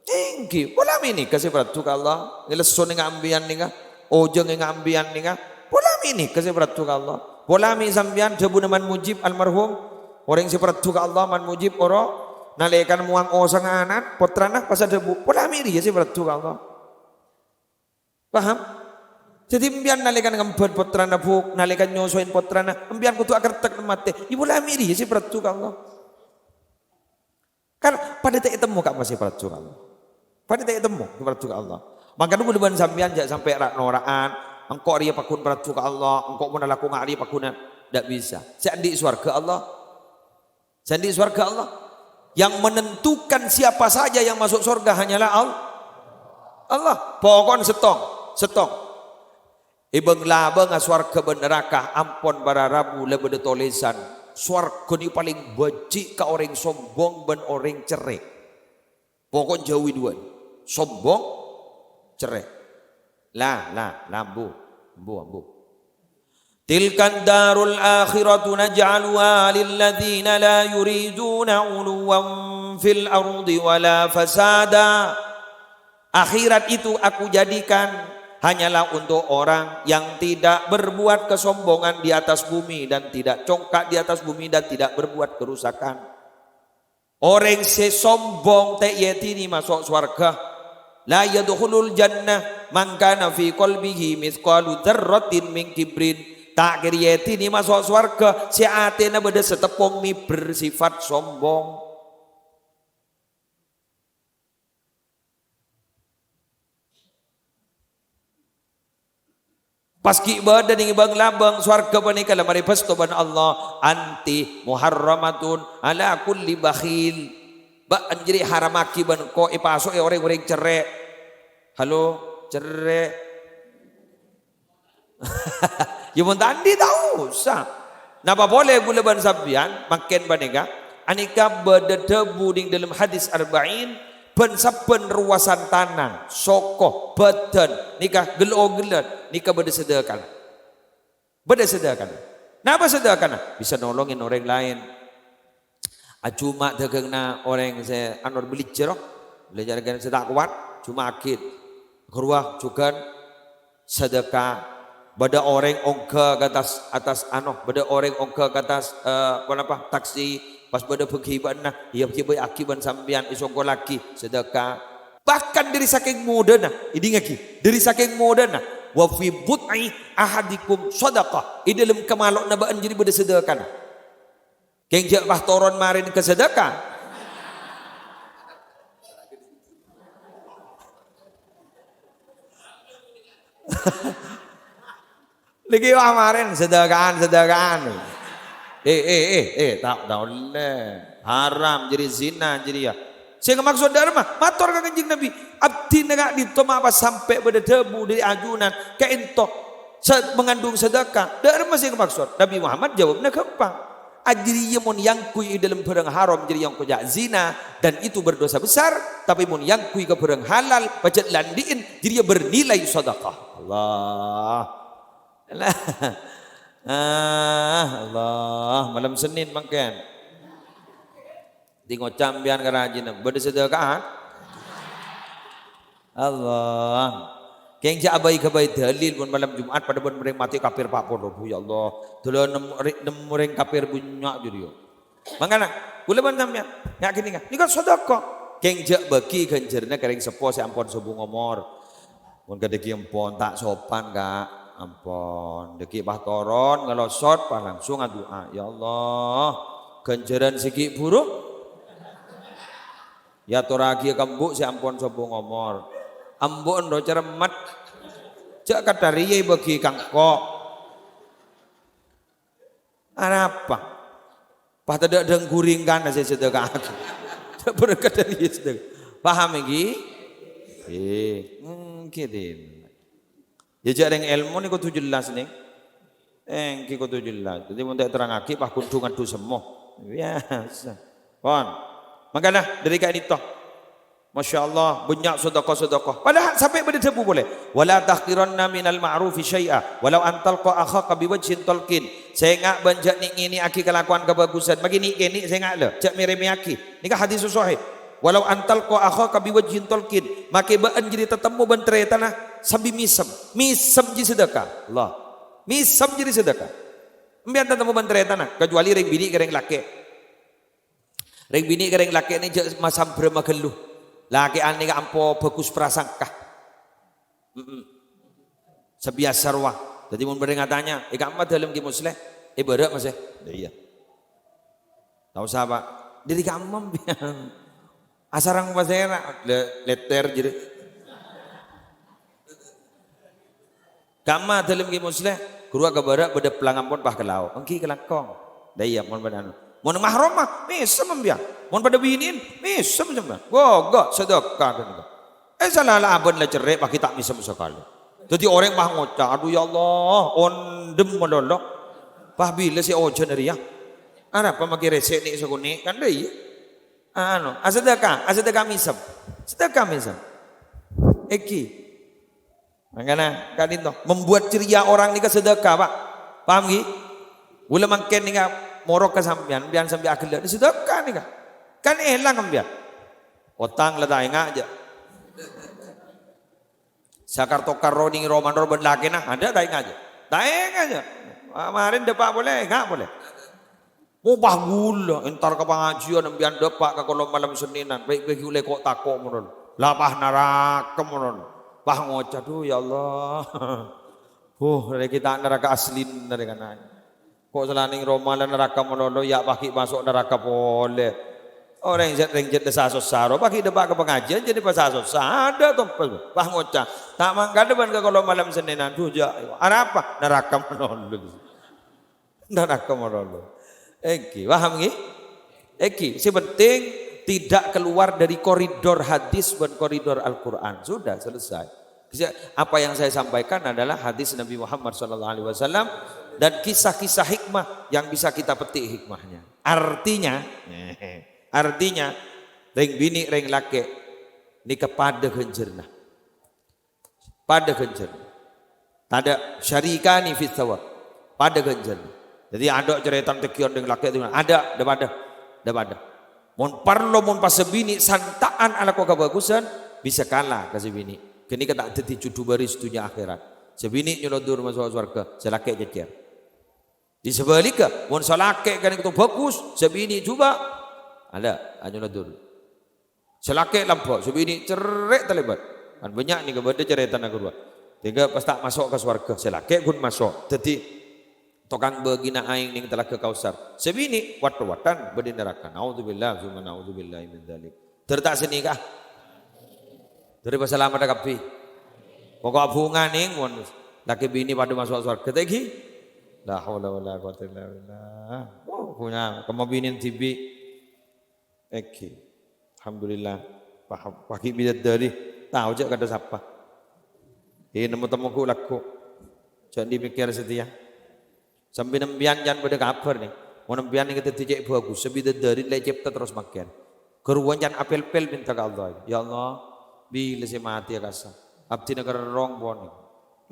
Èngghi, pola mè' nèka sè paraddhu ka Allah. Ngalesso nèng ambiyân nèka, ojhâng nèng ambiyân nèka, pola mè' nèka sè paraddhu ka Allah. Pola mè' sampèyan dhâbuna Man Mujib almarhum, orèng sè paraddhu ka Allah, Man Mujib oro, nalèkana mowang osangnga ana', pottrana pas adhâbu, "Pola mè' rèya sè paraddhu ka Allah." Paham? Dhâddhi, empèyan nalèkana ngembhân pottrana, Bu, nalèkana nyosoè pottrana, empèyan kodhu akertek matè. Yâ, pola mè' rèya sè paraddhu ka Allah. Kan padâ ta' ètemmo ka'emma sè paraddhu ka Allah. Padâ ta' ètemmo sè paraddhu ka Allah. Mangkana kaulâ bân sampèyan jhâ' sampè' ra'-nora'an, "Engko' rèya pagghun paraddhu ka Allah, engko' mon alako nga' rèya pagghun," ta' bisa. Sè andi' sowarghâ Allah. Sè andi' sowarghâ Allah. Yang menentukan siapa saja yang masuk sorga hanyalah Al-, Allah. Pokokna sèttong, sèttong. È bâng-labângnga sowarghâ bân naraka ampon para rabu la bâdâ tolèsan, sowarghâ nèka palèng bâji' ka orèng sombong bân orèng cerrè'. Pokok jauhi duwâ'na. Sombong, cerrè'. La, la, la, ambu. Ambu, ambu. "Tilkad darul akhiratu naj'aluha lilladzina la yuriduna 'uluwwan fil ardi wala fasada." Akhirat itu aku jadikan hanyalah untuk orang yang tidak berbuat kesombongan di atas bumi dan tidak congkak di atas bumi dan tidak berbuat kerusakan. Orèng sè sombong ta' èyèdini maso' sowarghâ. "La yadkhulul jannah man kana fi qalbihi mitsqalu dzarratin min kibrin." Ta' kèra èyèdini maso' sowarghâ sè atèna bâdâ sateppong mibâr sifat sombong. Pas ghi' bâdâ neng bâng-labâng sowarghâ panèka la marè bâsto bân Allah, "Anti muharramatun ala kulli bakhil." Bâ'na jârèya haramaghi bân engko' èpaso'è orèng-orèng cerrè'. Halo, cerrè'. Ya, mon ta' andi' ta' osa. Napa polè ghulâ bân sampèyan, mangkèn panèka, anèka bâdâ dhâbu neng dâlem hadis Arba'in, bân sabbhân rowasan tana, soko, bâdân, nèka ghellâ'-oghellâ', nèka bâdâ sadhâkana. Bâdâ sadhâkana. Napa sadhâkana? Bisa nolongin orèng laèn. Ajhuma dhâghângnga orèng sè anor belijjhâr, belijjhâr sè ta' kowat, jhuma'aghi. Ghâruwa jhughân sadhâka. Bâdâ orèng ongghâ ka attas, attas ano, bâdâ orèng ongghâ ka attas, eh, ponapa, taksi, pas bâdâ bâghi bâ'na, iyâ, ghibâ'aghi bân sampèyan, èsongkollaghi, sadhâka. Bahkan dâri sakèng modâna, èdingngaghi, dâri sakèng modâna, "Wa fi bud'i ahadikum shadaqah," è dâlem kamalo'na bâ'na jârèya bâdâ sadhâkana. Kèng jhâ' pas toron marèna ka sadhâka. Nèka wah marèna sadhâkaan, sadhâkaan. Eh, eh, eh, eh, ta', ta' ollè. Haram, jârèya zina, jârèya. Sè èmaksod dâ' remma, mator ka Kanjeng Nabi, "Abdhina ka'dinto ma' pas sampè' bâdâ dhâbu dâri ajunan, ka'dinto sa-, mengandung sadhâka." Dâ' remma sè èmaksod? Nabi Muhammad jâwâbbhâ ghâmpang. Ajârèya mon èangghuy è dâlem bhârâng haram, jârèya èangghuy jâ' zina, dan itu berdosa besar. Tapè mon èangghuy ka bhârâng halal, pajhât la andi'in, jârèya bernilai sadhâka. Allah. Ah, Allah. Malem Senin mangkèn. Dhi ngoca' sampèyan ka rajina, bâdâ sadhâkaan? Allah. Kèng jhâ' abâi-ghâbâi dalil, mon malem Jum'at padâ bân orèng matè kafir pa' polo, bu, ya Allah. Dâlâ nem-, rè-, nemmo orèng kafir bânnya' jârèya. Mangkana, ghulâ bân sampèyan, nga' ghânèka, nèka sadhâka. Kèng jhâ' bâghi ghânjhârânna ka rèng seppo sè ampon sobung omor. Mon kadhâggi' ampon, ta' sopan, Ka'. Ampon. Dhâggi' pas toron, ngalosot, pas langsung adu'a. "Ya Allah, ghânjhârân sè ghi' bhuru." Èyatorraghiyâ ka embu' sè ampon sobung omor. Embu'en ro cerremmet. Jhâ' kadhâriyâ èbâghi ka engko'. Arapa? Pas tadâ' dâng ghuring kana sè sadhâka'aghi. Tadâ' berkat dâri sadhâka. Paham ènggi? Eh, ènggi, Din. Ya, jhâ' rèng èlmo nèko kodhu jelas, nèng. Eh, ènggi kodhu jelas. Dhâddhi, mon ta' èterrangaghi, pas kodhu ngadhu semmo. Biyasa. Pon. Mangkana, dâri ka'dinto. Masya Allah, bânnya' sadhâka-sadhâka. Padahal sampè' bâdâ dhâbu polè, "Wa la tahqiranna minal ma'rufi syai'a, walau an talqa akhaka biwajhin talqin." Sènga' bân jhâ' nè'-ngènè'aghi kalakowan kabhâghusân. Maghi nè'-kènè' sènga' la, jhâ' mè-rèmèyaghi. Nèka hadis sahih. "Walau an talqa akhaka biwajhin talqin." Makè bâ'na jârèya tatemmo bân tarètanna sambi mèsem. Mèsem jiyâ sadhâka. Allah. Mèsem jârèya sadhâka. Sampèyan tatemmo bân tarètanna, kacuali rèng binè' ka rèng lakè'. Rèng binè' ka rèng lakè' nè jhâ' masambrâmma ghâllu. Lakè'an nèka ampo bhâghus prasangka. Mm-mm. Sabiyasa rowa. Dhâddhi mon bâdâ rèng atanya, "È ka'emma dâlem Kè Musleh?" "È bârâ', Mas, è." "Lha iyâ. Ta' osa, Pak." "Dâri ka'emma, sampèyan?" "Asareng pasèra." "Lè-, lètèr jârèya." "Ka'emma dâlem Kè Musleh?" "Ghâruwa ka bârâ' bâdâ plang ampon pas ka lao'." "Ènggi kalangkong." "Lha iyâ, mon padâ anu." "Mon mahramma, mèsem sampèyan. Mon padâ binè'en, mèsem sampèyan." "Ghu', ghu', sadhâka ghânèka." Eh, sala la abâ'na la cerrè', pas ghi' ta' mèsem sakalè. Dhâddhi orèng pas ngoca', "Adhu, ya Allah, ondhem malolo. Pas bilâ sè ojhân rèya? Arapa maghi rèsè' nè' sakonè'?" Kan lha iyâ. Anu, asedekah, asedekah mèsem. Sedekah mèsem. Èngghi. Mangkana, ka'dinto, membuat ceria orang nèka sedekah, Pak. Paham, ghi? Kaulâ mangkèn nèka morok ka sampèyan, sampèyan sampè' aghellâ', sedekah nèka. Kan èlang sampèyan. Otang la ta' enga' jâ'. Sakar-tokar ro nèng roma noro' bân lakèna, adâ' ta' enga' jâ'. Ta' enga' jâ'. Marèn dâpa' polè, enga' polè. Mopah ghulâ, entar ka pangajiân, sampèyan dâpa' ka kolom malem Sennènan, bâi-bâi ollè ko'-tako' mono. La pas naraka mono. Pas ngoca', "Dhu, ya Allah." Huh, rèya ghi' ta' naraka aslina rèya kana'. Ko' salanèng roma la naraka malolo, ya' paghi' maso' naraka polè. Orèng sè rèng jâ' sa-sossa ro, paghi' dâpa' ka pangajiân, jadi pas sa-sossa. Adâ' tompes, pas ngoca', "Ta' mangkada bân ka kolom malem Sennènan, dhu jâ'." Arapa? Naraka malolo. Naraka malolo. Èngghi, paham, ghi? Èngghi, sè penting tidak keluar dari koridor hadis bân koridor Al-Quran. Sudah, selesai. Apa yang saya sampaikan adalah hadis Nabi Muhammad sallallahu alaihi wasallam dan kisah-kisah hikmah yang bisa kita petik hikmahnya. Artinya, artinya, rèng binè', rèng lakè' nèka padâ ghânjhârânna. Padâ ghânjhârânna. Tadâ' syarikani fis tsawab. Padâ ghânjhârânna. Dhâddhi, adâ' carètana tègghiyân rèng lakè' itu, adâ', dâ-padâ. Dâ-padâ. Mon parlo, mon pas sè binè' santa'an alako kabhâghusân, bisa kala ka sè binè'. Ghânèka ta' dhâddhi judhu bâris dhunnya akhèrat. Sè binè' nyolodor maso' sowarghâ, sè lakè' cècèr. Di sabhâligghâ, mon sè lakè' ghânèka bhâghus, sè binè' jhubâ', adâ', anyolodor. Sè lakè' lambâ', sè binè' cerrè' talèbât. Kan bânnya' nèka bâdâ carètana ghâruwa. Sèngghâ pas ta' maso' ka sowarghâ, sè lakè' ghun maso'. Dhâddhi tokang bâgina aèng nèng Talaga Kausar. Sè binè' wat-thowattan bâdâ è naraka. Naudzubillah, tsumma naudzubillahi min dzalik. Dâri ta' sè nèka. Dâri pasalameddhâ kabbhi. Pokok bhunga nèng, mon lakè binè' padâ maso' sowarghâ, ta' ghi? La haula wala quwwata illa billah. Oh, bhunga, kemma binè' dhibi'. Èngghi. Alhamdulillah. Pah-, paghi' bidadari. Tao jâ' kadhâ' sapa. È, nemmo-temmo ghu' lagghu'. Jhâ' dipèkkèr satèya. Sampè' sampèyan jhân bâdâ kabhâr, nè. Mon sampèyan nèka dhâddhi cè' bhâghus, sè bidadari la ècèpta terros mangkèn. Ghâruwa jhân apèl-pèl mènta ka Allah, "Ya Allah, bilâ sè matèya kassa'? Abdhina kerrong ponèng."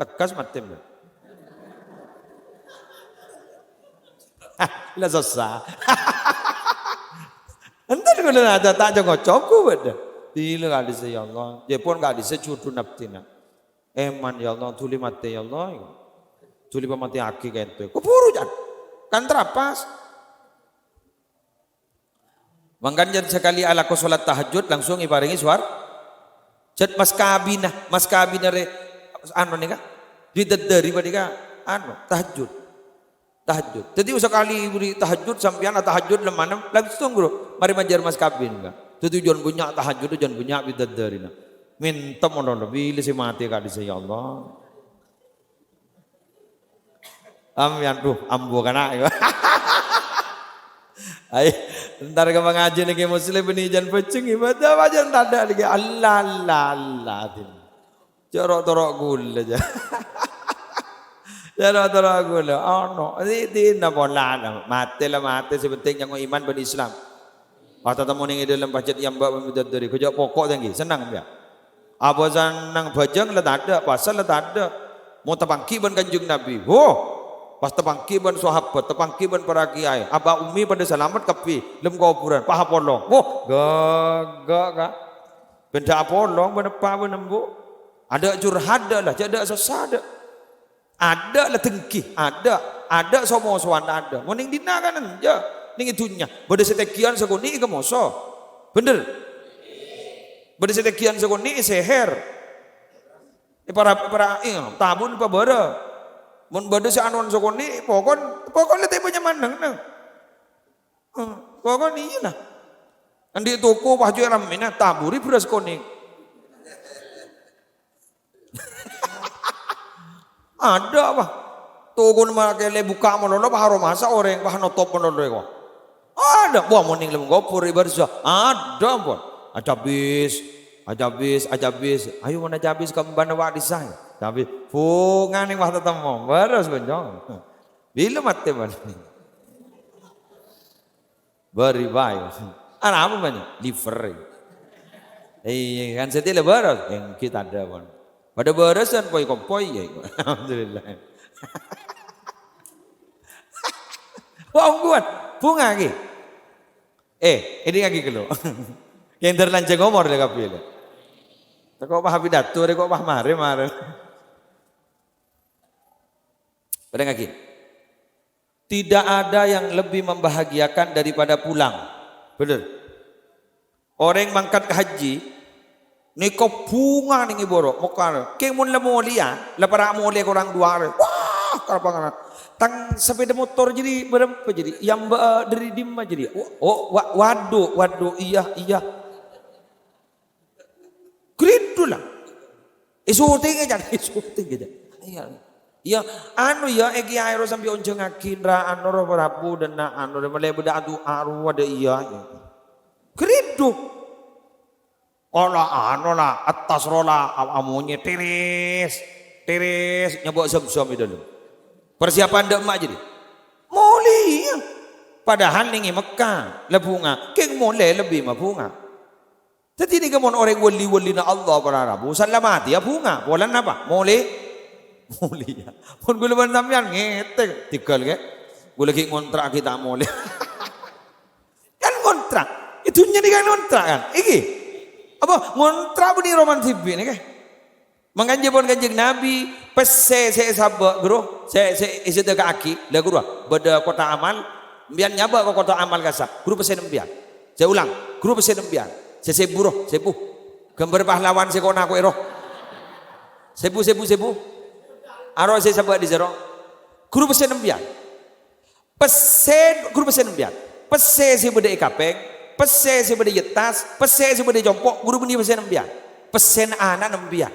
Lekkas matè, Mbak. La sossa. Enten kaulâ ta', ta' cong-conggu bâdâ. Bilâ ka'dhissa', ya Allah. Jhâ' pon ka'dhissa' jhudhuna abdhina. Èman, ya Allah, dhuli matè, ya Allah. Dhuli pamatèyaghi ka'dinto. Kobhuru, can. Kan trapas. Mangkana jhân sakalè alako salat tahajjud langsung èparèngè sowar-, jhân mas kabinna, mas kabinna rè-, anu nèka, bidadari panèka, anu, tahajjud. Tahajjud. Dhâddhi sakalè budi tahajjud, sampèyan atahajjud lem-malem, langsung, Bro, marè majâr mas kabin, ka. Dhâddhi jhân bânnya' tahajjud, jhân bânnya' bidadarina. Mènta malolo, bilâ sè matè ka'dhissa', ya Allah. Am, ya, duh, ambu kana', ya. Ay, entar ka pangajiân nèka Muslim bânnè jhân bhâjheng ibadah, bhâjheng tadâ' lagi. Allah, Allah, Allah, din. Jhâ' ro'-toro' ghulâ, jhâ'. Jhâ' ro'-toro' ghulâ. Ono. Di-, dina pola. Matè la matè, sè penting nyangko iman bân Islam. Pas tatemmo nèng è dâlem pajhât yamba' bân bidadari. Ghâjâ' poko' tèngghi. Senneng, ya? Apa senneng bhâjheng la tadâ', pasal la tadâ'. Mo tapangghi bân Kanjeng Nabi. Wo! Pas tapangghi bân sahabat, tapangghi bân para kiyaè. Aba' ummi padâ salamet kabbhi. Lem kobhurân. Pas apolong. Wo! Ghâgghâ', ka. Bân dâ' apolong, bân eppa', bân embu'. Adâ' curhat, dâ' la. Jhâ' dâ' sossa, dâ'. Adâ' la denggi, adâ', adâ' so-mosowan, adâ'. Mon nèng dinna' kan enjâ', nèng è dhunnya. Bâdâ sè tègghiyân sakonè' èkamoso. Bhender? Bâdâ sè tègghiyân sakonè' èsèhèr. Èpara-, èpara-, eh, tabun pabârâ. Mon bâdâ sè anon sakonè', pokon, pokon la tèbâ nyaman neng-neng. Eh, pokon iyâ la. Andi' toko pas jhâ' rammèna, taburi bherrâs konèng. Adâ', apa? Tokona makè lè bukka' malolo, pas aromasa orèng, pas notop malolo, èko. Adâ', wah, mon nèng lem kobhur, è barzah. Adâ', ampon. Ajâbis, ajâbis, ajâbis. Ayo, mon ajâbis, kembhâna, Pak, dissa. Ajâbis. Bhungana, pas tatemmo. Bherrâs, Bânjong. Bilâ matè, Bân? Bâri' bhâi. Arapa bânnya'? Liver. Iyâ, kan satèya la bârâs. Èngghi tadâ', pon. Padâ bârâsân, poi-kompoi, yâ. Alhamdulillah. Wah, ongghuwân. Bhunga, ghi. Eh, èdingngaghi ghâllu. Kèng dâr lanjhâng omor la kabbhi, la. Tako' pas pidato, tako' pas marè, marè. Padâ ngaghi. Tidak ada yang lebih membahagiakan daripada pulang. Bener. Orèng mangkat ka haji, nèko bhunga nèng è bârâ', mokka'. Kèng mon la molèya, la para' molè korang duwâ arè. Wah, karapangan. Tang sepeda motor jadi berapa jadi? Yang ba-, dari dimma jadi? Oh, oh, wa-, waduh, waduh, iya, iya. Gridhu la. Èsotingè, Cak, èsotingè, Cak. Iyâ. Iyâ, anu, yâ, è kèyaè ro sambi onjhângngaghi, ndra, anu, ro, rabu, dâna, anu, ro, malè bâdâ adu, aru, ada, iyâ, iyâ. Gridhu. Ola, anu, la, attas, ro, la, am-, amonyè, tiris, tiris, nyabâ' zam-zam è dâlem. Persiapan dâ' emma' jadi. Molèya. Padahal nèng è Mekka, la bhunga. Kèng molè lebbi mabhunga. Dhâddhi nèka mon orèng wali-walina Allah para rabu, san la matèya bhunga. Polana napa? Molè. Molèya. Mon ghulâ bân sampèyan ngètè, tèghâl kè. Ghulâ ghi' ngontra' ghi' ta' molè. Kan ngontra'. È dhunnya nèka kan ngontra' kan? Iki. Apa ngontra' bânnè roman dhibi' nèka? Mangkana jhâ' pon Kanjeng Nabi, pèssè sè èsabâ', ghuru, sè, sè èsadheka'aghi, la ghuru, bâdâ kotak amal, sampèyan nyabâ' ka kotak amal kassa', ghuru pèssèna sampèyan. Sè ulang, ghuru pèssèna sampèyan. Sè sèbu, ro, sèbu. Ghâmbhâr pahlawan sè ko'-nako'è, ro. Sèbu, sèbu, sèbu. Aro sè sabâ' dhisè, ro. Ghuru pèssèna sampèyan. Pèssè, ghuru pèssèna sampèyan. Pèssè sè bâdâ è kapèng, pèssè sè bâdâ è attas, pèssè sè bâdâ è compo', ghuru bânnè pèssèna sampèyan. Pèssèna ana'na sampèyan.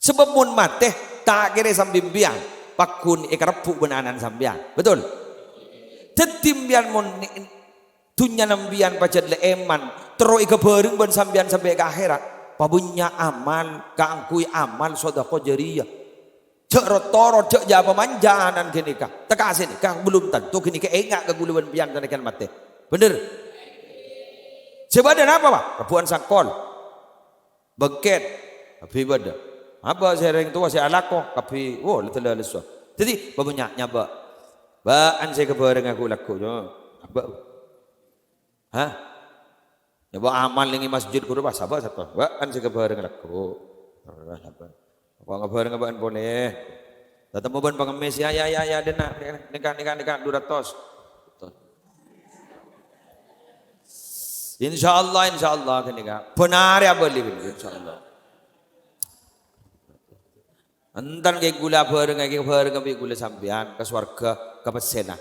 Sabâb mon matè, ta' kèra sambi sampèyan, pagghun èkarebbhu' bân ana'na sampèyan. Betul? Dhâddhi sampèyan mon ne-, dhunnyana sampèyan pajhât la èman, terro èkabhâreng bân sampèyan sampè' ka akhèrat, pabânnya' amal kaangghuy amal sodaqoh jariyah. Jhâ' ro-toro, jhâ' ja-pamanja ana'na ghânèka. Tèka sè nèka, belum tanto ghânèka enga' ka ghulâ bân sampèyan sanèka matè. Bhender? Sè bâdâ napa, Pak? Rebbhu'ân sangkol. Bengket. Kabbhi bâdâ. Apa sè rèng towa sè alako? Kabbhi, wo, la-, lesso. Dhâddhi, pabânnya' nyabâ'. Bâ'ân sè kabhâreng aku lagghu', yo. Abâ'. Hah? Nyabâ' amal nèng è masjid ghuru pas abâ' sapa? Bâ'ân sè kabhâreng lagghu'. Apa ngabhâreng bâ'ân polè? Tatemmo bân pangemmès, ya, ya, ya, ya, dena, nèka, nèka, nèka, dua ratus. Insyaallah, insyaallah, ghânèka. Bân arè abâli, insyaallah. Enten kè ghulâ bhâreng, kè bhâreng bi' ghulâ sampèyan ka sowarghâ, ka pèssèna.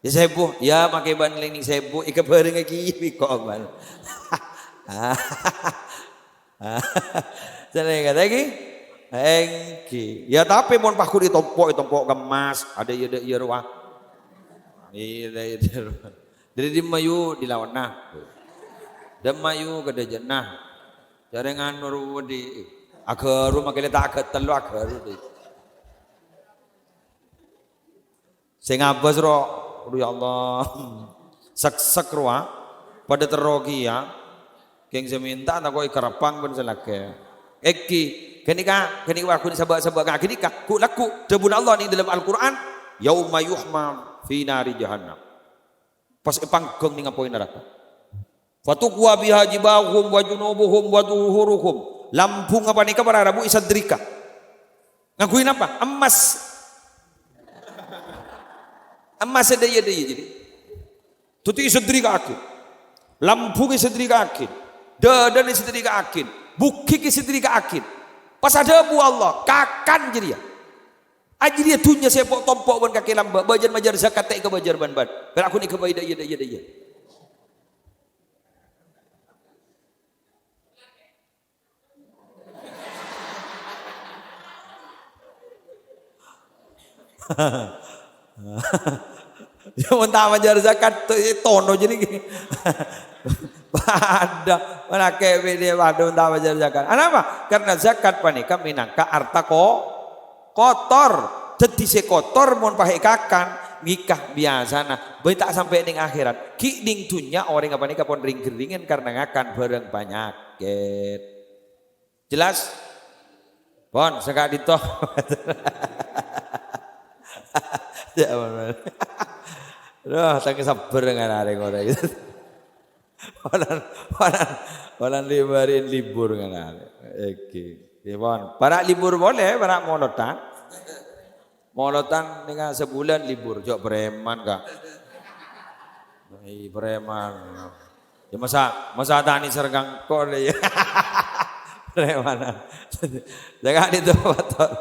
Ya, sèbu, ya, makè bân lèng sèbu, èkabhârengngaghi bi' kok, bân. Jârèya kata ghi? Èngghi. Ya, tapè mon pagghun ètompo', ètompo' ka emmas, adâ' iyâ, adâ' iyâ rowa. Iyâ, adâ' iyâ rowa. Dâri dimma yu? Di laonna. Dimma yu? Ka dâjâna. Jârèya nganu rowa dhi. Aghâru makè lè ta' aghâtel lo aghâru dhi. Sè ngabâs ro, aduh ya Allah. Seksek rowa. Padâ terro kèya. Kèng sè mènta tako' èkarebbhâ bân sè lakè. Èngghi, ghânèka, ghânèka, ghânèka sabâ'-sabâ' ka ghânèka. Ghu-, lagghu', dhâbuna Allah nèng dâlem Al-Qur'an, "Yauma yuhma fi nari jahannam." Pas èpangghâng nèng apoy naraka. "Fatuqwa biha jibahuhum wa junubuhum wa zuhuruhum." Lambungnga panèka para rabu èsadrika. Ngangghuy napa? Emmas. Emmas sè dâ-iyâ-dâ-iyâ jadi. Dhâddhi èsadrika'aghi. Lambungnga èsadrika'aghi. Dâdâna èsadrika'aghi. Bukghi èsadrika'aghi. Pas adhâbu Allah, "Kakan jârèya. Ajârèya dhunnya sè po'-tompo' bân kakè lambâ', bâjâr majâr zakat ta' èkabâjâr bân bâ'ân. Pèra' ghun èkabâi dâ-iyâ, dâ-iyâ, dâ-iyâ." Ya, mon ta' majâr zakat, to-, tono jârèya. Padâ, mon akè bini padâ mon ta' majâr zakat. Anapa? Karena zakat panèka mènangka arta ko-, kotor. Dhâddhi sè kotor mon pas èkakan, Ngèka biyasana, bâi ta' sampè' neng akhèrat. Ghi' neng dhunnya orèng apanèka pon ring-ghâringan karna ngakan bhârâng panyakèt. Jelas? Pon, sè ka'dinto. Ya, pon, pon. Duh, tang sabbhâr ngararè orèng. Polana, polana, polana lèbârin libur ngararè. Oke. Ya, pon. Para' libur polè, para' molodhân. Molodhân nèka sabulân libur, jhâ' preman, Ka'. Ai, preman. Ya, masa, masa tani sareng kangkor, ya. Preman. Jaga itu, Pak.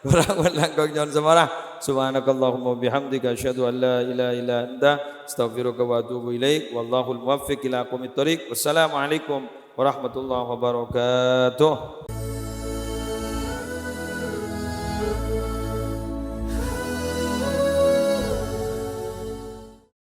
Kurang langkong nyo'on samara. Subhanakallahumma bihamdika asyhadu an la ilaha illa anta astaghfiruka wa atubu ilaik. Wallahul muwaffiq ila aqwamit thariq. Wassalamualaikum warahmatullahi wabarakatuh.